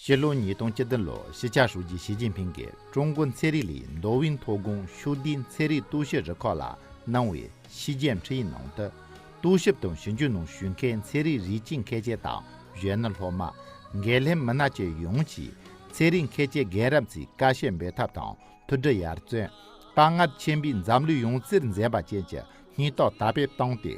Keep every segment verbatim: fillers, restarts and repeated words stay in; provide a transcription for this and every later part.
སྤྱི་ལོ་ཉིས་སྟོང་བཅུ་བདུན་ལོར་སྤྱི་ཁྱབ་ཧྲུའུ་ཅི་ཞི་ཅིན་ཕིང་གིས་ཀྲུང་གོ་ཚན་རིག་ལས་མདོ་དབུས་མཐོ་སྒང་ཕྱོགས་བསྡུས་ཚན་རིག་རྟོག་ཞིབ་རུ་ཁག་ལ་གནང་བའི་ཕྱི་རྒྱལ་འཕྲིན་ཡིག་ནང་དུ། རྟོག་ཞིབ་དང་ཞིབ་འཇུག་ནང་ཞུགས་མཁན་ཚན་རིག་རིགས་གཅིག་མཁས་ཅན་དང་གཞོན་ནུ་སློབ་མ། འགན་ལྷན་མི་སྣ་བཅས་ཡོངས་ཀྱིས་ཚན་རིག་མཁས་ཅན་རྒན་རབས་ཚོས་དཀའ་སྤྱད་འབད་འཐབ་དང་མཐུན་སྒྲིལ་ཡར་བརྩོན། དཀའ་ངལ་ཆེན་པོས་འཛམ་གླིང་ཡོངས་རྩིས་འཛིན་པ་ཅན་གྱི་སྙིང་སྟོབས་དར་སྤེལ་བཏང་སྟེ།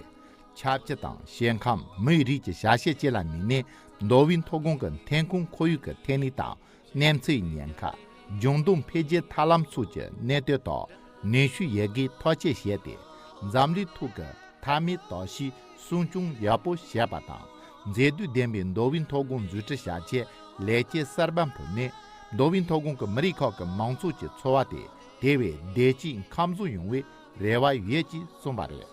ཆབ་སྤྱི་དང་སྐྱེ་ཁམས། མིའི་རིགས་ཀྱི་བྱ་བྱེད་བཅས་ལ་དམིགས་ནས་མདོ་དབུས་མཐོ་སྒང་གི་ཐོན་ཁུངས་ཁོར་ཡུག་གི་ཐོན་ལས་དང་། གནས་ཚུལ་ཉེན་ཁ། ལྗང་སྡོང་འཕེལ་རྒྱས་ཐབས་ལམ་སོགས་ཀྱི་གནད་དོན་ཐོག་ནུས་ཤུགས་ཡོད་རྒུས་ཐག་གཅོད་བྱས་ཏེ། འཛམ་གླིང་ཐོག་གི་མཐའ་མའི་དོགས་གཞི་སྲུང་སྐྱོང་ཡག་པོ་བྱས་པ་དང་། མཛེས་སྡུག་ལྡན་པའི་མདོ་དབུས་མཐོ་སྒང་འཛུགས་སྐྲུན་བྱ་ཆེད་ལེགས་སྐྱེས་གསར་པ་ཕུལ་ནས། མདོ་དབུས་མཐོ་སྒང་གི་མི་རིགས་ཁག་གི་མང་ཚོགས་ཀྱི་འཚོ་བ་དེ་དེ་བས་བདེ་སྐྱིད་ཁམས་གསུམ་ཡོང་བའི་རེ་བ་ཡོད་ཅེས་གསུངས་པ་རེད།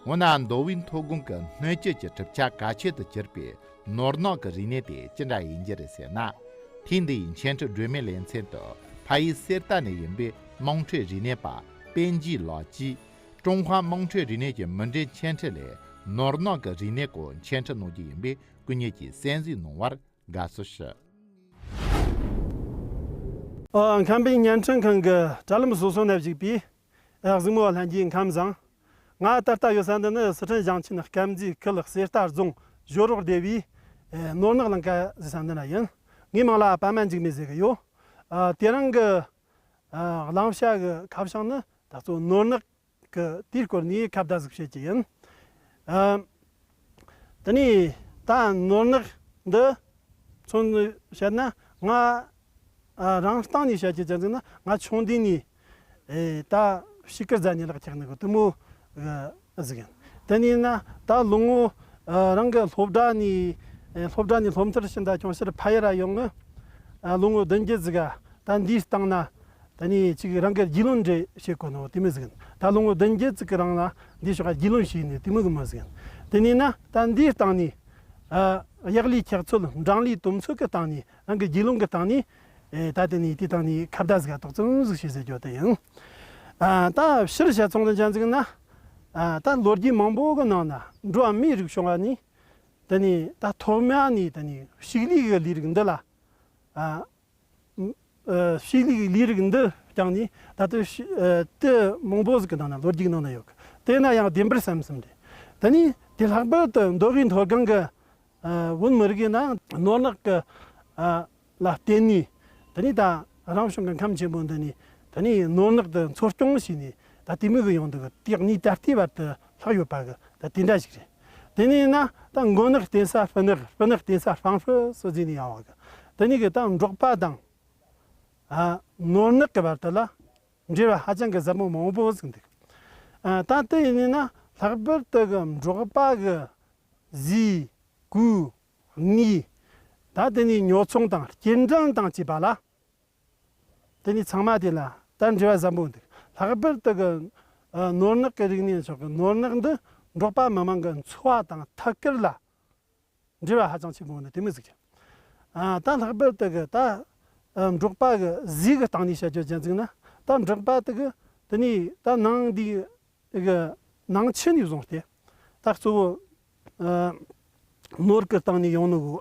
འོ་ན་མདོ་དབུས་མཐོ་སྒང་གི་སྣོད་བཅུད་ཀྱི་གྲུབ་ཆ་གལ་ཆེན་དུ་གྱུར་པའི་ནོར་གནག་གི་རིག་གནས་དེ་ཅི་འདྲ་ཡིན་རྒྱུ་རེད་ཟེར་ན། ཐེངས་འདིའི་འཆད་ཁྲིད་སྒྲོན་མེའི་ལེ་ཚན་དུ་ཕ་ཡུལ་གསེར་རྟ་ནས་ཡིན་པའི་དམངས་ཁྲོད་རིག་གནས་པ་པན་ཇི་ལགས་ཀྱིས། ཀྲུང་ཧྭ་དམངས་ཁྲོད་རིག་གནས་ཀྱི་མུ་འབྲེལ་འཆད་ཁྲིད་ལས་ནོར་གནག་གི་རིག་གནས་སྐོར་འཆད་ཁྲིད་གནང་རྒྱུ་ཡིན་པས། སྐུ་ཉིད་ཀྱིས་གསན་གཟིགས་གནང་བར་དགའ་བསུ་ཞུ། ཨ། ཁམས་པའི་བརྙན་འཕྲིན་ཁང་གི་དྲ་ལམ་སོ་སོ་ནས་བཞུགས་པའི་ཨ་གཟིགས་མོ་བ་ལྷན་རྒྱས་ཁམས་བཟང་། ང་ད་ལྟ་ཡོད་ས་འདི་ནི་སི་ཁྲོན་ཞིང་ཆེན་སྐམ་རྫས་ཁུལ་གསེར་རྟ་རྫོང་ཞོ་རོག་སྡེ་བའི་ཨ་ནོར་གནག་ལིང་ག་ཟེར་ས་འདི་ན་ཡིན། ངའི་མིང་ལ་པདྨ་འཇིགས་མེད་ཟེར་གི་ཡོད། ཨ། དེ་རིང་གི་ཨ་གླེང་བྱ་གི་ཁ་བྱང་ནི་ད་གཙོ་ནོར་གནག་གི་དེའི་སྐོར་ནས་ཁ་བརྡ་ཟིག་བྱེད་ཀྱི་ཡིན། ཨ། དེ་ནས་ད་ནོར་གནག་འདི་མཚོན་བཤད་ན། ང་ཨ་རང་སྟེང་ནས་བཤད་ཀྱི་ཅན་ཟིག་ན། ང་ཆུང་དུས་ནས་ཨེ་ད་ཕྱི་དཀར་རྫ་ནས་ལག་ཆགས་ནི་གི་དེ་མོ་གི་ཟིག་ཡིན། དེ་ནས་ན་ད་ལོ་ངོ་ཨ་རང་གི་སློབ་གྲྭ་ནས་ཨེ་སློབ་གྲྭ་ནས་སློབ་མཐར་ཕྱིན་ད་ཁྱོད་ཕྱིར་ཕ་ཡུལ་ར་ཡོང་ངི་ཨ་ལོ་ངོ་བདུན་བརྒྱད་ཟིག་ག་ད་འདིའི་སྟེང་ན། ད་ནི་ཅིག་རང་གི་རྒྱུས་ལོན་འདྲ་བྱེད་དགོས་ནོ་དེ་མོ་ཟིག་ཡིན། ད་ལོ་ངོ་བདུན་བརྒྱད་ཅིག་གི་རིང་ལ་འདི་ཕྱོགས་ཀ་རྒྱུས་ལོན་བྱས་ནས་དེ་མོ་གི་མོ་ཟིག་ཡིན། དེ་ནས་ན་ད་འདིའི་སྟེང་ནས་ཨ་གཡག་ལས་འཁྱག་ཚོད་འབྲང་ལས་དུམ་ཚོད་ཀྱི་སྟེང་ནས། རང་གི་རྒྱུས་ལོན་གྱི་སྟེང་ནས་ཨེ་ད་དེ་ནས་དེའི་སྟེང་ནས་ཁ་བརྡ་ཟིག་ག་ཏོག་ཙམ་ཟིག་བྱེད་ཟེར་རྒྱུ་དེ་ཡིན། ཨ་ད་ཕྱིར་བཤད་ཚོང་དུ་ཅན་ཟིག་ན། ཨ་ད་ལོ་རྒྱུས་མང་པོ་གི་ནང་ན་འགྲོ་བ་མིའི་རིགས་བྱུང་བ་ནས། དེ་ནས་ད་ཐོག་མ་ནས་དེ་ནས་ཕྱུགས་ལས་ཀྱི་ལས་རིགས་འདི་ལ། ཨ། ཨ། ཕྱུགས་ལས་ཀྱི་ལས་རིགས་འདི་བསྐྱངས་ནས་ད་ལྟ་ཕྱི་ཨ་དེ་མང་པོ་ཟིག་གི་ནང་ན་ལོ་རྒྱུས་ནང་ན་ཡོད་གི། དེ་ན་ཡང་བདེན་པར་བསམ་བསམ་རེད། དེ་ནས་དེ་ལྷག་པར་དུ་མདོ་དབུས་མཐོ་སྒང་གི་ཨ་བོད་མི་རིགས་ཡིན་ན་ནོར་གནག་གི་ཨ་ལ་བརྟེན་ནས། དེ་ནས་ད་རང་བྱུང་གི་ཁམས་ཆེན་པོ་འདི་ནས་དེ་ནས་ནོར་གནག་འདི་འཚོ་སྐྱོང་བྱས་ནས་ད་དེ་མོ་གི་ཡོང་འདུག་གི། དེ་གནས་ད་ལྟའི་བར་དུ་ལྷག་ཡོད་པ་གི། ད་དེ་འདྲ་ཞིག་རེད། དེ་ནས་ན་ད་མགོ་ནག་བསྟེན་ས་སྤུ་ནག་སྤུ་ནག་བསྟེན་ས་སྤང་ཧྲུ་སོ་ཟེར་ནས་ཡོང་བ་གི། དེ་ནས་གི་ད་འབྲོག་པ་དང་ཨ་ནོར་གནག་གི་བར་དུ་ལ་འབྲེལ་བ་ཧ་ཅང་གི་ཟབ་མོ་མང་པོ་ཟིག་འདུག། ཨ་ད་དེ་ཡིན་ན་ལྷག་པར་དུ་གི་འབྲོག་པ་གི་ཟས་གོས་གཉིས། ད་དེ་ནས་ཉོ་ཚོང་དང་སྐྱེལ་འདྲེན་དང་བཅས་པ་ལ། དེ་ནས་ཚང་མ་དེ་ལ་ད་འབྲེལ་བ་ཟབ་མོ་འདུག། ལྷག་པར་དུ་གི་ཨ་ནོར་གནག་གི་རིག་གནས་ཕྱོགས་གི་ནོར་གནག་འདི་འབྲོག་པ་མི་མང་གི་འཚོ་བ་དང་ཐད་ཀར་ལ་འབྲེལ་བ་ཧ་ཅང་ཆེན་པོ་འདུག། དེ་མོ་ཟིག་ཅིག། ཨ་ད་ལྷག་པར་དུ་གི་ད་ཨ་འབྲོག་པ་གི་ཟས་གི་སྟེང་ནས་བཤད་རྒྱུ་ཅན་ཟིག་ན། ད་འབྲོག་པ་དེ་གི་དེ་ནས་ད་ནང་འདི་གི་ནང་ཆུ་ནས་བཟུང་སྟེ། ད་གཙོ་བོ་ཨ་ནོར་གི་སྟེང་ནས་ཡོང་ནོ་གོ།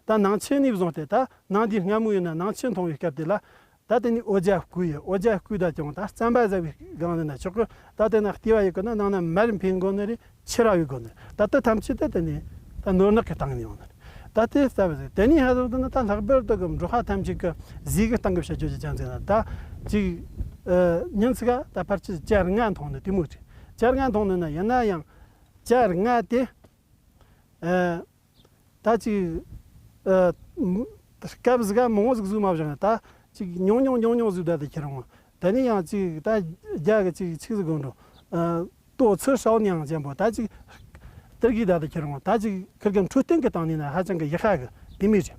ད་ནང་ཆུ་ནས་བཟུང་སྟེ། ད་ནང་འདི་སྔ་མོ་ཡིན་ན་ནང་ཆུ་འཐུང་བའི་སྐབས་དེ་ལ། ད་དེ་ནས་འོ་ཇ་བསྐོལ་ཡི། འོ་ཇ་བསྐོལ་ད་ཀྱང་ད་རྩམ་པ་ཟ་བའི་སྒང་ནས་ན་ཆོག་གི། ད་དེ་ན་ལྟེ་བ་ཡོད་གི་ན་ནང་ན་མར་འཕེན་དགོས་ནི་རེད། ཕྱུར་ར་ཡོད་དགོས་ནི་རེད། ད་དེ་ཐམས་ཅད་དེ་དེ་ནས་ད་ནོར་གནག་གི་སྟེང་ནས་ཡོང་ནི་རེད། ད་དེ་ལྟ་བུ་ཟིག། དེ་ནས་ཧ་ཟོ་དེ་ན་ད་ལྷག་པར་དུ་གི་འབྲོག་པ་ཐམས་ཅད་ཀྱི་ཟས་གི་སྟེང་གི་བཤད་རྒྱུ་ཅན་ཟིག་ན། ད་ཅིག་ཨ་ཉིན་ཅིག་ག་ད་ཕལ་ཆེར་ཇ་ལྔ་འཐུང་ནི་དེ་མོ་རེད། ཇ་ལྔ་འཐུང་ནི་ན་ཡིན་ན་ཡང་ཇ་ལྔ་དེ་ཨ་ད་ཅིག་ཨ་སྐབས་ཟིག་ག་མང་བོ་ཟིག་ཟོས་མ་བཞག་ན། ད་ཅིག་ཉུང་ཉུང་ཉུང་ཉུང་ཟོས་བསྡད་དེ་ཁྱེར་འོང་། དེ་ནས་ཡང་ཅིག་ད་རྒྱ་གི་ཅིག་ཆི་ཟིག་གོ་འགྲོ། ཨ་ཏོ་ཚུར་ཧྲའོ་ཉང་ཅན་པོ་ད་ཅིག་སྟེར་གི་ད་དེ་ཁྱེར་འོང་། ད་ཅིག་ཁིར་གི་འཕྲོད་བསྟེན་གི་སྟེང་ནས་ན་ཧ་ཅང་གི་ཡག་ཤ་གི་དེ་མོ་རེད།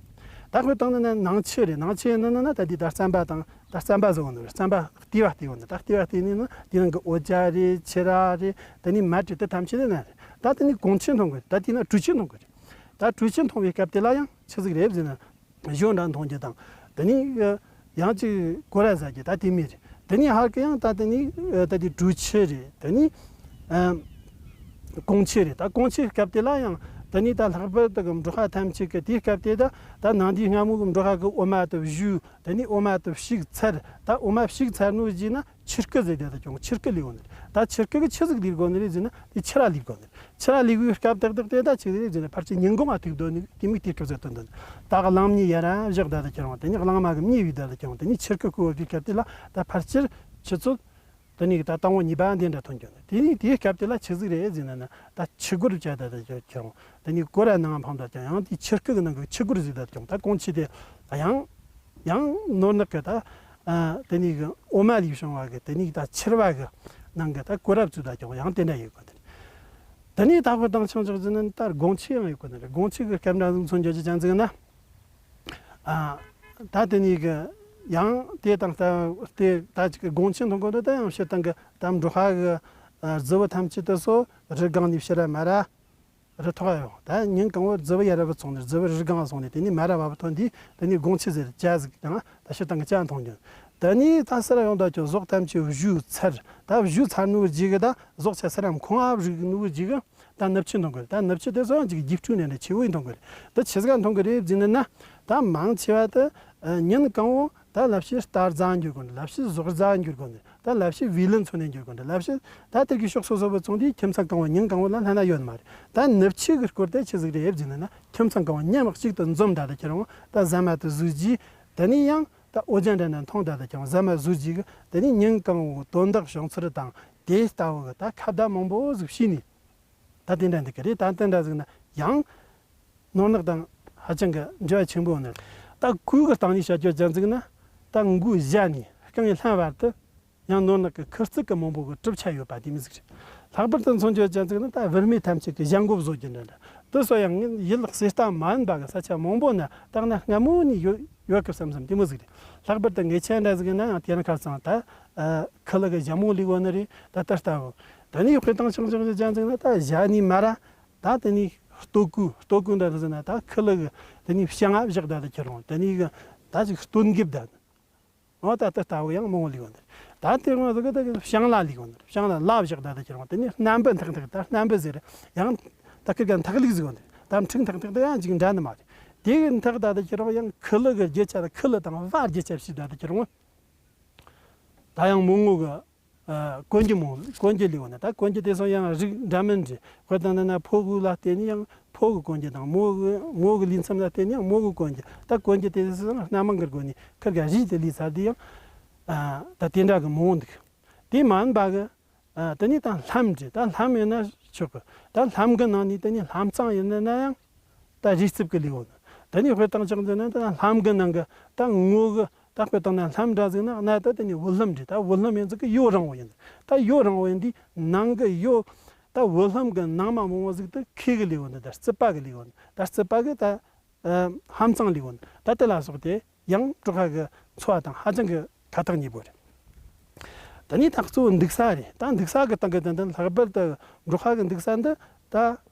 ད་ཁོའི་སྟེང་ནས་ན་ནང་ཆུ་རེད། ནང་ཆུ་ཡིན་ན་ན་ད་དེ་ད་རྩམ་པ་དང་ད་རྩམ་པ་ཟོ་གོ་ནི་རེད། རྩམ་པ་ལྟེ་བ་ལྟེ་གོ་ནི། ད་ལྟེ་བ་ལྟེ་ནས་ན་དེ་ནང་གི་འོ་ཇ་རེད། ཕྱུར་ར་རེད། དེ་ནས་མར་རེད། དེ་ཐམས་ཅད་དེ་ན་རེད། ད་དེ་ནས་གོང་ཆུ་འཐུང་གི་རེད། ད་དེ་ན་དྲོ་ཆུ་འཐུང་གི་རེད། ད་དྲོ་ཆུ་འཐུང་བའི་སྐབས་དེ་ལ་ཡང་ཆི་ཟིག་རེད་ཟེར་ན། ཞོ་འདྲ་འཐུང་རྒྱུ་དང་། དེ་ནས་ཡང་ཅིག་གོ་ར་ཟ་རྒྱུ་ད་དེ་མོ་རེད། དེ་ནས་ཧར་གི་ཡང་ད་དེ་ནས་ད་དེ་དྲོ་ཆུ་རེད། དེ་ནས་ཨ་གོང་ཆུ་རེད། ད་གོང་ཆུའི་སྐབས་དེ་ལ་ཡང་ད་ དེ་ནས་ད་ལྷག་པར་དུ་གི་འབྲོག་པ་ཐམས་ཅད་ཀྱི་དེའི་སྐབས་དེ་ད་ད་ནང་དེའི་སྔ་མོ་གི་འབྲོག་པ་གི་འོ་མ་དེ་བཞོས། དེ་ནས་འོ་མ་དེ་བཤིག་ཚར། ད་འོ་མ་བཤིག་ཚར་ནོ་རྗེས་ན་ཆུ་རྐུ་ཟེར་དེ་ད་ཀྱང་ཆུ་རྐུ་ལས་འོ་ནི་རེད། ད་ཆུ་རྐུ་གི་ཆི་ཟིག་ལས་དགོ་ནི་རེད་ཟེར་ན་དེ་ཆུ་ར་ལས་དགོ་ནི་རེད། ཆུ་ར་ལས་དགོས་སྐབས་ཏག་ཏག་དེ་ད་ཆི་ཟིག་རེད་ཟེར་ན་ཕལ་ཆེར་ཉིན་གུང་ང་ཐུག་འདོད་ནི་དེ་མིག་དེ་སྐབས་ཟེར་དོན་འདོད་ནི། ད་གླང་མྱི་ཡར་ར་བཞག་ད་ད་ཁྱེར་འོང་། དེ་ནས་གླང་མ་གི་མྱི་བི་ད་ད་ཁྱེར་འོང་། དེ་ནས་ཆུ་རྐུ་རྐུ་བ་བི་སྐབས་དེ་ལ་ད་ཕལ་ཆེར་ཆུ་ཚོད་དེ་ནས་ད་དང་བོ་གཉིས་པ་འདི་འདྲ་ཐོན་རྒྱུ་ནི། དེ་ནས་དེའི་སྐབས་དེ་ལ་ཆི་ཟིག་རེད་ཟེར་ན་ན་ད་ཆུ་གུར་བཅའ་ད་ད་ཁྱེར་འོང་། དེ་ནས་གོ་ར་ནང་འཕངས་ད་ཀྱང་ཡང་དེ་ཆུ་རྐུ་གི་ནང་གི་ཆུ་གུར་ཟིག་ད་ཀྱང་ད་གོང་ཆེ་དེ་ཡང་ཡང་ནོར་ནག་གི་ད་ཨ་དེ་ནས་གི་འོ་མ་ལས་བྱུང་བ་གི་དེ་ནས་ད་ཆུར་བ་གི་ནང་གི་ད་གོ་ར་བཙུགས་ད་ཀྱང་ཡང་དེ་འདྲ་ཡོད་གི། དེ་ནས་ད་ཁོ་དང་ཆང་ཆག་ཟིན་ན་ད་དགོང་ཆེ་ཡང་ཡོད་གི། ནི་དགོང་ཆེ་གི་སྐབས་འདྲ་ཟིག་མཚོན་རྒྱུ་ཅི་ཅང་ཟིག་ན། ཨ། ད་དེ་ནས་གི་ཡང་དེ་དང་ད་དེ་ད་ཅིག་གི་དགོང་ཆེན་མཐོང་གོ་ནི་ད་ཡང་ཕྱིར་དང་གི་ད་འབྲོག་པ་གི་ཨ་རྫི་བོ་ཐམས་ཅད་དེ་སོ་རི་སྒང་ནས་ཕྱིར་ར་མ་ར་རི་ཐོག་ཡོང་། ད་ཉིན་གང་བོ་རྫི་བོ་ཡར་ར་བུད་སོང་ནས་རྫི་བོ་རི་སྒང་སོང་ནས་དེ་ནས་མ་ར་བ་བུད་ཐོན་དུས་དེ་ནས་དགོང་ཆེ་ཟེར་ཇ་ཟིག་དང་ད་ཕྱིར་དང་གི་ཇ་མཐོང་རྒྱུ། དེ་ནས་ད་སར་ཡོང་ད་ཁྱོད་ཟོག་ཐམས་ཅད་བཞུས་ཚར། ད་བཞུས་ཚར་ནོ་རྗེས་གི་ད་ཟོག་ཆ་སར་མཁོང་བ་བཞུས་ནོ་རྗེས་གི་ད་ནུབ་ཆུ་འཐུང་གི་རེད། ད་ནུབ་ཆུ་དེ་ཚོ་ཡང་ཅིག་རྒྱུག་འཕྲུལ་ནས་ནས་ཆེ་བོ་ཡིན་འཐུང་གི་རེད། ད་ཆི་ཟིག་འཐུང་གི་རེད་ཟེར་ན་ན། ད་མང་ཆེ་བ་དེ་ཨ་ཉིན་གང་བོ་ད་ལབ་ཤི་རྟ་རྫ་འགྱུར་གོ་འདྲ། ལབ་ཤི་ཟོག་རྫ་འགྱུར་གོ་འདྲ། ད་ལབ་ཤི་བེ་ལི་འཚོ་ནས་འགྱུར་གོ་འདྲ། ལབ་ཤི་ད་དེ་གི་ཕྱོགས་སོ་སོ་བུད་སོང་དུས་ཁྱིམ་ཚང་གང་བོ་ཉིན་གང་བོ་ལ་ལྷན་ན་ཡོད་མ་རེད། ད་ནུབ་ཆུ་གི་སྐོར་དེ་ཆི་ཟིག་རེད་ཟེར་ན་ན། ཁྱིམ་ཚང་གང་བོ་མཉམ་གཅིག་ཏུ་འཛོམས་ད་ད་ཁྱེར་འོང་། ད་ཟ་མ་དེ་ཟོས་རྗེས་དེ་ནས་ཡང་ད་འོ་ཇ་འདྲ་འདྲ་འཐུང་ད་ད་ཁྱེར་འོང་། ཟ་མ་ཟོས་རྗེས་གི་དེ་ནས་ཉིན་གང་བོ་དོན་དག་བྱུང་ཚུལ་དང་དེ་ལྟ་བུ་གི་ད་ཁ་བརྡ་མང་པོ་ཟིག་བྱས་ནས། ད་དེ་འདྲ་འདི་ག་རེད། ད་དེ་འདྲ་ཟིག་ན་ཡང་ནོར་ནག་དང་ཧ་ཅང་གི་འབྲེལ་བ་ཆེན་པོ་ཡོད་ནི། ད་གོས་གི་སྟེང་ནས་བཤད་རྒྱུ་ཅན་ཟིག་ན། ད་མགོའི་ཞྭ་ནས་རྐང་གི་ལྷན་བར་དུ་ཡང་ནོར་ནག་གི་ཁུ་ཚུར་གི་མང་པོ་གི་གྲུབ་ཆ་ཡོད་པ་དེ་མོ་ཟིག་རེད། ལྷག་པར་དུ་མཚོན་རྒྱུ་ཅན་ཟིག་ན་ད་བུད་མེད་ཐམས་ཅད་ཀྱི་ཞྭ་མགོ་བཟོ་རྒྱུ་འདྲ་འདྲ་དེ་སོ་ཡང་ངས་ཡུལ་གསེར་རྟ་མ་ཡིན་པ་གི་ས་ཆ་མང་པོ་ན་ད་གནའ་སྔ་མོ་ནས་ཡོད་ཡོད་གི་བསམ་བསམ་དེ་མོ་ཟིག་རེད། ལྷག་པར་དུ་ངེད་ཆ་འདྲ་ཟིག་ན་ཡང་དེ་རིང་ཁ་སང་ད་ཨ་ཁུ་ལུ་གི་ཞྭ་མོ་ལས་གོ་ནི་རེད། ད་ལྟ་ལྟ་བུ་དེ་ནས་དཔེ་དང་ཆུང་ཆུང་ཅན་ཟིག་ན་ད་ཞྭ་ནས་མ་ར། ད་དེ་ནས་སྟོད་གོས། སྟོད་གོས་འདྲ་ཟེར་ན་ད་ཁུ་ལུ་གི་དེ་ནས་བྱང་ང་བཞག་ད་ད་ཁྱེར་འོང་། དེ་ནས་གི་ད་ཅིག་སྟོད་འགེབ་ད། འོ་ད་ལྟ་ལྟ་བུ་ཡང་མང་བོ་ལུས་ཡོང་ནི། ད་དེ་ང་ཟིག་གི་ད་བྱང་ལ་ལུས་ཡོང་ནི། བྱང་ལ་ལ་བཞག་ད་ད་ཁྱེར་འོང་། དེ་ནས་སྣམ་བུ་འཐག་འཐག་ད་སྣམ་བུ་ཟེར་ཡང་ད་ཁིར་ག་འཐག་ལུགས་ཟིག་ཡོང་ནི། ད་འཕྲུག་འཐག་འཐག་ད་ཡང་ཅིག་འདྲ་ནི་མ་རེད། དེ་གི་འཐག་ད་ད་ཁྱེར་འོང་ཡང་ཁུ་ལུ་གི་རྒྱུ་ཆ་ད་ཁུ་ལུ་དང་བ་རྒྱུ་ཆ་བྱས་ད་ད་ཁྱེར་འོང་། ད་ཡང་མོ་ངོ་གི་ཨ་གོན་རྒྱུ་མང་། གོན་རྒྱུ་ལས་འོ་ན་ད་གོན་རྒྱུ་དེ་ཚོ་ཡང་རིགས་འདྲ་མིན་རེད། དཔེར་ན་ན་ཕོ་གོས་ལ་བརྟེན་ནས་ཡང་ཕོ་གི་གོན་རྒྱུ་དང་། མོ་གི་མོ་གི་ལུས་མཚམས་ལ་བརྟེན་ནས་ཡང་མོ་གི་གོན་རྒྱུ། ད་གོན་རྒྱུ་དེ་ཚོ་ཡང་སྣ་མང་གི་སྒོ་ནས་ཁིར་ག་རིས་དེ་ལུས་ཚར་དུས་ཡང་ཨ་ད་དེ་འདྲ་གི་མང་འདུག་དེ་མ་ཡིན་པ་གི་ཨ་དེ་ནས་ད་ལྷམ་རེད། ད་ལྷམ་ཡིན་ན་ཆོག་གི། ད་ལྷམ་གི་ནང་ནས་དེ་ནས་ལྷམ་གཙང་ཡིན་ན་ཡང་ད་རིས་རྩིབ་གི་ལུས་འོ་ན། དེ་ནས་དཔེ་དང་ཆགས་འདི་ན་ད་ལྷམ་གི་ནང་གི་ད་ངོ་གི་ད་དཔེ་བཏང་ན་ལྷམ་འདྲ་ཟིག་ན་གནའ་ད་དེ་ནས་བུ་ལྷམ་རེད། ད་བུ་ལྷམ་ཡིན་ཟིག་གི་ཡོ་རིང་བོ་ཡིན། ད་ཡོ་རིང་བོ་ཡིན་དུས་ནང་གི་ཡོ་ད་བུ་ལྷམ་གི་ནང་མ་མང་བོ་ཟིག་ད་ཁེ་གི་ལུས་འོ་ན། ད་རྩིབ་པ་གི་ལུས་འོ་ན། ད་རྩིབ་པ་གི་ད་ཨ་ལྷམ་གཙང་ལུས་འོ་ན། ད་དེ་ལ་སོགས་ཏེ་ཡང་འབྲོག་པ་གི་འཚོ་བ་དང་ཧ་ཅང་གི་ཁ་ཐག་ཉེ་པོ་རེད། ད་ནི་ད་གཙོ་བོ་འདུག་ས་རེད། ད་འདུག་ས་གི་སྟེང་གི་དོན་དུ་ལྷག་པར་དུ་འབྲོག་པ་གི་འདུག་ས་འདི་ད་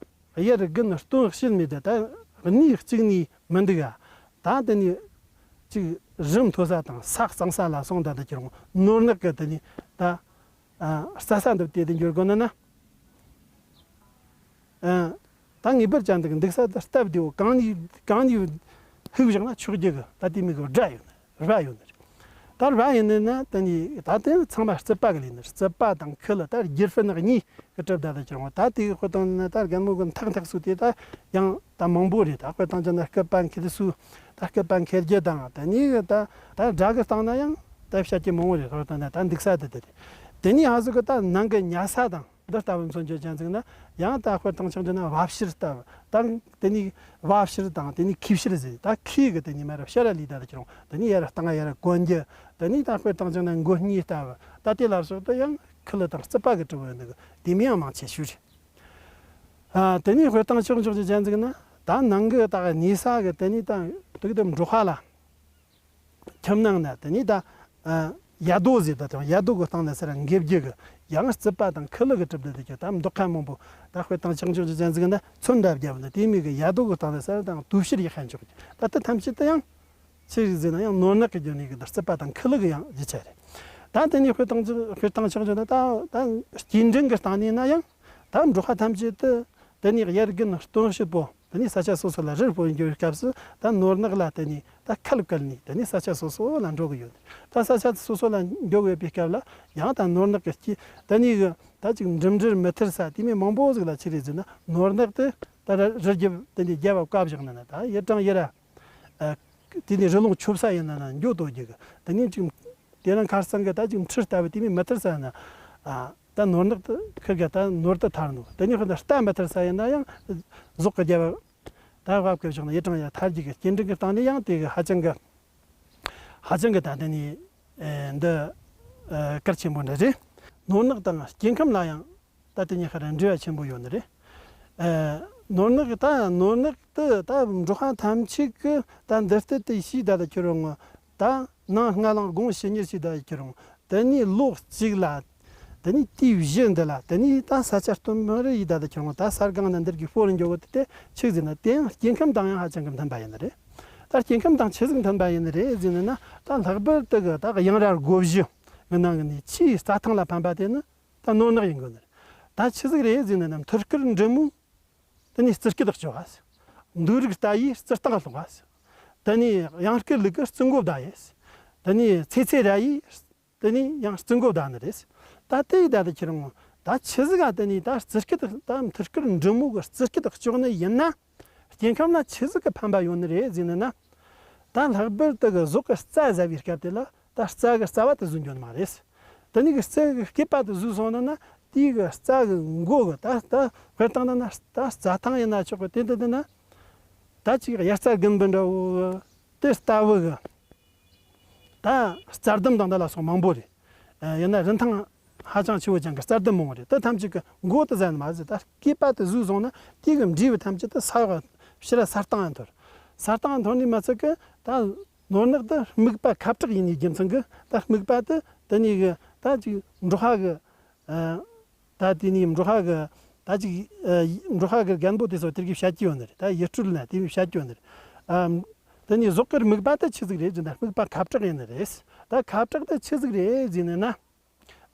དབྱར་དགུན་སྟོན་དཔྱིད་མེད་དུ་ད་གནས་གཅིག་ནས་མི་འདུག་ག་ད་དེ་ནས་ཅིག་རི་མཐོ་ས་དང་ས་གཙང་ས་ལ་སོང་ད་ད་ཁྱེར་འོང་ནོར་ནག་གི་དེ་ནས་ད་ཨ་རྩྭ་ས་འདི་བལྟས་ཏེ་འགྱོ་དགོས་ན་ན། ཨ་ད་ངེས་པར་ཅན་དུ་འདུག་ས་དེ་སྟབས་བདེ་བོ་གང་ནས་གང་ནས་ཧུབ་བཞག་ན་ཆོག་རྒྱུ་གི་ད་དེ་མོ་གི་སྒྲ་ཡོད་ནི། རྦ་ཡོད་ནི་རེད། ད་རྦ་ཡིན་ནི་ན་དེ་ནས་ད་དེ་ཚང་མ་རྩིབ་པ་གི་ལས་ནི། རྩིབ་པ་དང་ཁུ་ལུ་ད་སྒྱུར་ཕུད་ནག་གཉིས་གི་གྲུབ་ད་ད་ཁྱེར་འོང་། ད་དེ་གི་དཔེ་བཏང་ན་ད་རྒན་མོ་གི་འཐག་འཐག་སུ་དེ་ད་ཡང་ད་མང་པོ་རེད། ད་དཔེ་བཏང་ཅན་ན་སྐུད་པ་འཁྱེར་སུ་ད་སྐུད་པ་འཁྱེར་རྒྱུ་དང་། དེ་ནས་ད་ད་སྒྲ་གི་སྟེང་ན་ཡང་ད་བཤད་རྒྱུ་མང་བོ་རེད། དཔེ་བཏང་ན་ད་འདུག་ས་དེ་དེ་རེད། དེ་ནས་ཧ་ཟུག་གི་ད་ནང་གི་ཉལ་ས་དང་འདི་ལྟ་བུ་མཚོན་བྱེད་ཅན་ཟིག་ན་ཡང་ད་དཔེ་དང་ཆགས་རྒྱུ་ན་བ་ཕྱིར་ལྟ་བུ་དང་། དེ་ནས་བ་ཕྱིར་དང་དེ་ནས་ཁུ་ཕྱིར་ཟེར། ད་ཁུ་གི་དེ་ནས་མར་ར་ཕྱིར་ར་ལུས་ད་ད་ཁྱེར་འོང་། དེ་ནས་ཡར་ར་སྟེང་ཡར་ར་གོན་རྒྱུ། དེ་ནས་ད་དཔེ་དང་ཆགས་ན་མགོ་སྙིས་ལྟ་བུ་ད་དེ་ལ་སོགས་ད་ཡང་ཁུ་ལུ་དང་རྩིབ་པ་གི་གྲུབ་ཡོད་འདུག་དེ་མིན་ཡང་མང་ཆེ་ཤོས་རེད། ཨ་དེ་ནས་དཔེ་དང་ཆགས་ཆགས་རྒྱུ་ཅན་ཟིག་ན་ད་ནང་གི་ད་གནས་ས་གི་དེ་ནས་ད་དུག་དེ་འབྲོག་པ་ལ། ཁྱིམ་ནང་ན་དེ་ནས་ད་ཨ་ཡ་རྡོ་ཟེར་ད་དང་ཡ་རྡོ་གི་སྟེང་ན་ཟེར་ར་འགེབས་རྒྱུ་གི་ཡང་རྩིབ་པ་དང་ཁུ་ལུ་གི་གྲུབ་འདི་དེ་ཁྱོད་ད་མདོག་ཁ་མང་པོ་ད་དཔེ་དང་ཆགས་ཆགས་ཅན་ཟིག་ན་ཚོན་འདྲ་བརྒྱབ་ན་དེ་མོ་གི་ཡ་རྡོ་གི་སྟེང་ན་ཟེར་ར་དང་དུ་ཕྱུར་ཡག་ཤ་འཇོག་རྒྱུ། ད་ལྟ་ཐམས་ཅད་ད་ཡང་ཆི་རིགས་ཟེར་ན་ཡང་ནོར་ནག་གི་རྒྱུ་ནི་གི་ད་རྩིབ་པ་དང་ཁུ་ལུ་གི་ཡང་རྒྱུ་ཆ་རེད། ད་དེ་ནས་དཔེ་དང་དཔེ་དང་ཆགས་ཆགས་ན་ད་ད་སྐྱེལ་འདྲེན་གི་སྟེང་ནས་ན་ཡང་ད་འབྲོག་པ་ཐམས་ཅད་ད། དེ་ནས་དབྱར་དགུན་སྟོན་དཔྱིད་པོ། དེ་ནས་ས་ཆ་སོ་སོ་ལ་རི་སྤོ་འགྱོ་བའི་སྐབས་སུ་ད་ནོར་ནག་ལ་དེ་ནས་ད་ཁལ་བཀལ་ནས་དེ་ནས་ས་ཆ་སོ་སོ་ལ་འགྲོ་གི་ཡོད། ད་ས་ཆ་སོ་སོ་ལ་འགྱོ་དགོས་པའི་སྐབས་ལ་ཡང་ད་ནོར་ནག་གི་སྐྱེ་དེ་ནས་གི་ད་ཅིག་འགྲིམ་འགྲུལ་མི་ཐུབ་ས་དེ་མོ་མང་པོ་ཟིག་ལ་ཆི་རེད་ཟེར་ན། ནོར་ནག་དེ་ད་རི་རི་རྒྱབ་དེ་འདྲའི་རྒྱབ་བ་བཀབ་བཞག་ན་ན་ད་ཡི་གྲངས་ཡི་ར། ཨ། དེ་ནས་རི་ལུང་ཆུབ་ས་ཡིན་ན་ན་འགྱོ་དོ་རྒྱུ་གི། དེ་ནས་ཅིག་དེ་རིང་ཁ་སང་གི་ད་ཅིག་འཕྲུལ་ལྟ་བུ་དེ་མོ་མི་ཐུབ་ས་ན། ཨ། ད་ནོར་ནག་དེ་ཁིར་གི་ད་ནོར་དེ་ཐར་འདུག་དེ་ནས་ཁོ་ད་རྟ་མི་ཐར་ས་ཡིན་ན་ཡང་ཟོག་གི་རྒྱབ་བ་ད་བབ་གི་བཞག་ན་ཡི་གྲངས་ཡ་ཐར་རྒྱུ་གི་སྐྱེལ་འདྲེན་གི་སྟེང་ནས་ཡང་དེ་གི་ཧ་ཅང་གི་ཧ་ཅང་གི་ད་དེ་ནས་ཨེ་འདི་ཨེ་གལ་ཆེན་པོ་འདྲ་རེད། ནོར་ནག་དང་སྐྱེ་ཁམས་ལ་ཡང་ད་དེ་གཉིས་ཀ་ར་འབྲེལ་བ་ཆེན་པོ་ཡོད་ནི་རེད། ཨེ། ནོར་ནག་ད་ནོར་ནག་དེ་ད་འབྲོག་པ་ཐམས་ཅད་ཀྱི་ད་འདི་ལྟ་དེ་ཤེས་ད་ད་ཁྱོད་རང་ད་ནངས་སྔ་ལངས་དགོང་ཕྱི་ཉལ་ཤེས་ད་ཁྱོད་རང་དེ་ནས་ལོ་གཅིག་ལ་དེ་ནས་དུས་བཞི་འདི་ལ་དེ་ནས་ད་ས་ཆ་སྟོན་མི་རེ་ཡིས་ད་ད་ཁྱོད་རང་ད་ས་སྒང་ན་འདིར་གི་སྤོ་རུ་འགྱོ་གི་དེ་དེ་ཆི་ཟེར་ན། དེ་ཡང་སྐྱེ་ཁམས་དང་ཡང་ཧ་ཅང་གི་མཐུན་པ་ཡིན་ནི་རེད། ད་སྐྱེ་ཁམས་དང་ཆི་ཟིག་མཐུན་པ་ཡིན་ནི་རེད་ཟེར་ནི་ན། ད་ལྷག་པར་དུ་གི་ད་གཡང་ར་སྒོ་བཞི་གི་ནང་གི་ནས་ཆེས་རྩྭ་ཐང་ལ་ཕན་པ་དེ་ནི་ད་ནོར་ནག་ཡིན་དགོས་ནི་རེད། ད་ཆི་ཟིག་རེད་ཟེར་ནི་ན། མཐུར་སྐར་འབྲི་མོས་དེ་ནས་རྩི་སྐྱེད་བཅོ་བ། འདོད་རིགས་རྟ་ཡིས་རྩི་སྟངས་སློང་བ། དེ་ནས་གཡང་སྐར་ལུག་གིས་རྩི་མགོ་བདའ་ཡས། དེ་ནས་ཚེ་ཚེ་ར་ཡིས་དེ་ནས་ཡང་རྩི་མགོ་བདའ་ནི་རེད། ད་དེ་ཡི་ད་ད་ཁྱེད་རང་ད་ཆི་ཟིག་ག་དེ་ནས་ད་རྩི་སྐྱེད་ད་མཐུར་སྐར་འབྲི་མོ་གི་རྩི་སྐྱེད་བཅོ་ནི་ཡིན་ན། སྐྱེ་ཁམས་ལ་ཆི་ཟིག་གི་ཕན་པ་ཡོད་ནི་རེད་ཟེར་ནི་ན། ད་ལྷག་པར་དུ་གི་ཟོག་གི་རྩྭ་ཟ་བའི་སྐབས་དེ་ལ་ད་རྩྭ་གི་རྩ་བ་དེ་ཟོས་འགྱོ་ནི་མ་རེད། དེ་ནས་གི་རྩྭ་གི་སྐེད་པ་དེ་ཟོས་སོང་ན་ན། དེའི་གི་རྩྭ་གི་མགོ་གི་ད་ད་དཔེར་བཏང་ན་ན་ད་རྩྭ་ཐང་ཡིན་ན་ཆོག་གི། དེ་འདི་འདི་ན་ད་ཅིག་དབྱར་རྩྭ་དགུན་འབུ་འདྲ་བོ་དེ་ལྟ་བུ་གི་ད་རྩྭ་ལྡུམ་དང་འདི་ལ་སོགས་མང་པོ་རེད། ཡིན་ན་རིན་ཐང་ཧ་ཅང་ཆེ་བོ་ཅན་གྱི་རྩྭ་ལྡུམ་མང་བོ་རེད། དེ་ཐམས་ཅད་ཀྱི་མགོ་དེ་ཟ་ནི་མ་ཟད་ད་སྐེད་པ་དེ་ཟོས་སོང་ན་དེ་གི་འབྲས་བུ་ཐམས་ཅད་དེ་ས་འོག་ཕྱི་ར་ས་སྟེང་ང་འཐོར། ས་སྟེང་ང་འཐོར་ནི་མ་ཚད་ཀི་ད་ནོར་ནག་དེ་རྨིག་པ་ཁབ་དྲེག་ཡིན་ནི་རྒྱུ་མཚན་གི་ད་རྨིག་པ་དེ་དེ་ནས་གི་ད་ཅིག་འབྲོག་པ་གི་ཨ། ད་དེ་ནས་འབྲོག་པ་གི་ད་ཅིག་ཨ། འབྲོག་པ་གི་རྒན་པོ་དེ་ཚོ་དེར་གི་བཤད་ཀྱི་ཡོད་ནི་རེད། ད་ཡུལ་སྲོལ་ན་དེ་བཤད་ཀྱི་ཡོད་ནི་རེད། ཨ། དེ་ནས་ཟོག་གི་རྨིག་པ་དེ་ཆི་ཟིག་རེད་ཟེར་ན། རྨིག་པ་ཁབ་དྲེག་ཡིན་ནི་རེད། ད་ཁབ་དྲེག་དེ་ཆི་ཟིག་རེད་ཟེར་ནི་ན།